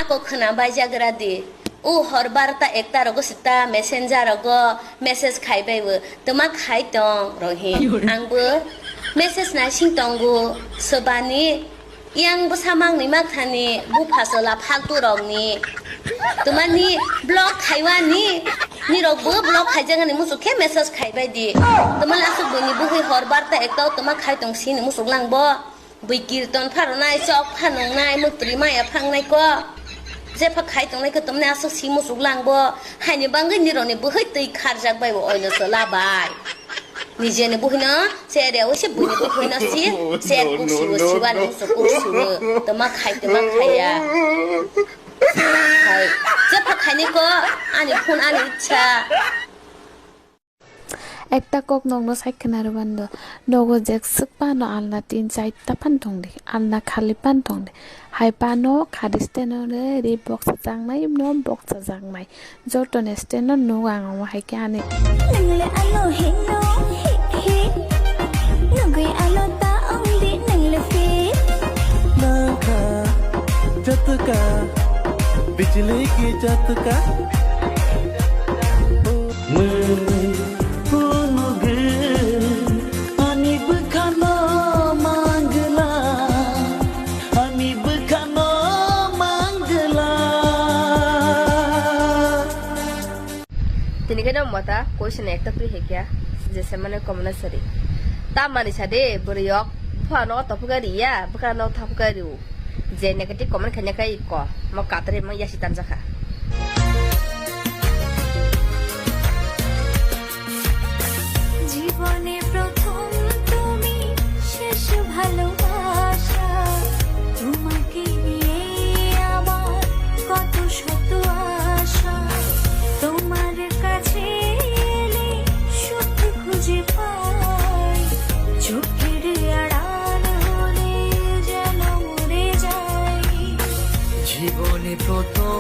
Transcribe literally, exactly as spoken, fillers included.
Ko khwna bai jagra di. O hor barta ekta rogo sita messenger rogo message khai bai bo. Toma khai tong rohi. Ang bo message naising tongo. Sobani yang bwsa mangni makthani bupha sola phaltu rokni. Toma ni block khaiwani. Ni rok bo block khaijagani musuk khe message khai bai di. Toma ni asuk bini bugui hor barta ekta o toma khai tong sini musuk lang bo. Bui kirton pharonai, chok phanongnai, mukri maya phangnai ko. Jepha khai tongnai ko tomne aswk si musuk lang bo. Haini bangwi nironi bwhwi twi kharjak bai bo oino chwla bai. Nijeni bwhwino chere wi se buini bwhwino si cher kuk siwo siwa ni musuk kuk siwo. Toma khai toma khaiya. Hai, jepha khaini ko ani phone ani ichha. Ekta kok nokno sai khna rwbando, nogo jek swk pano alna tin char ta phan tongdi, alna khali phan tongdi, hai pano khadi steno re ri boksa jaknai no boksa jaknai, joto ni steno nuk ang omo hai khe ani. Nwngle ano hino hi hi, nugui ano ta ongdi nwngle fit. Nangkha jatuka, bijli ki jatuka. Mwnwi phunugwi ani bwkhano mangla, ani bwkhano mangla. Tini khe no mota question ekta twi hai kya je se mane komna sari. Ta mani sa de bwrwiyok phano tophuka riya bwkhano thaphuka riu. Je negative comment khaina khai ko mo katare mo yasi tanjakha. জীবনে প্রথম তুমি শেষ ভালোবাসা, তোমাকে নিয়ে আমার কত শত আশা, তোমার কাছে এলে সুখ খুঁজে পাই, চোখের আড়াল হলে যেন মরে যাই। জীবনে প্রথম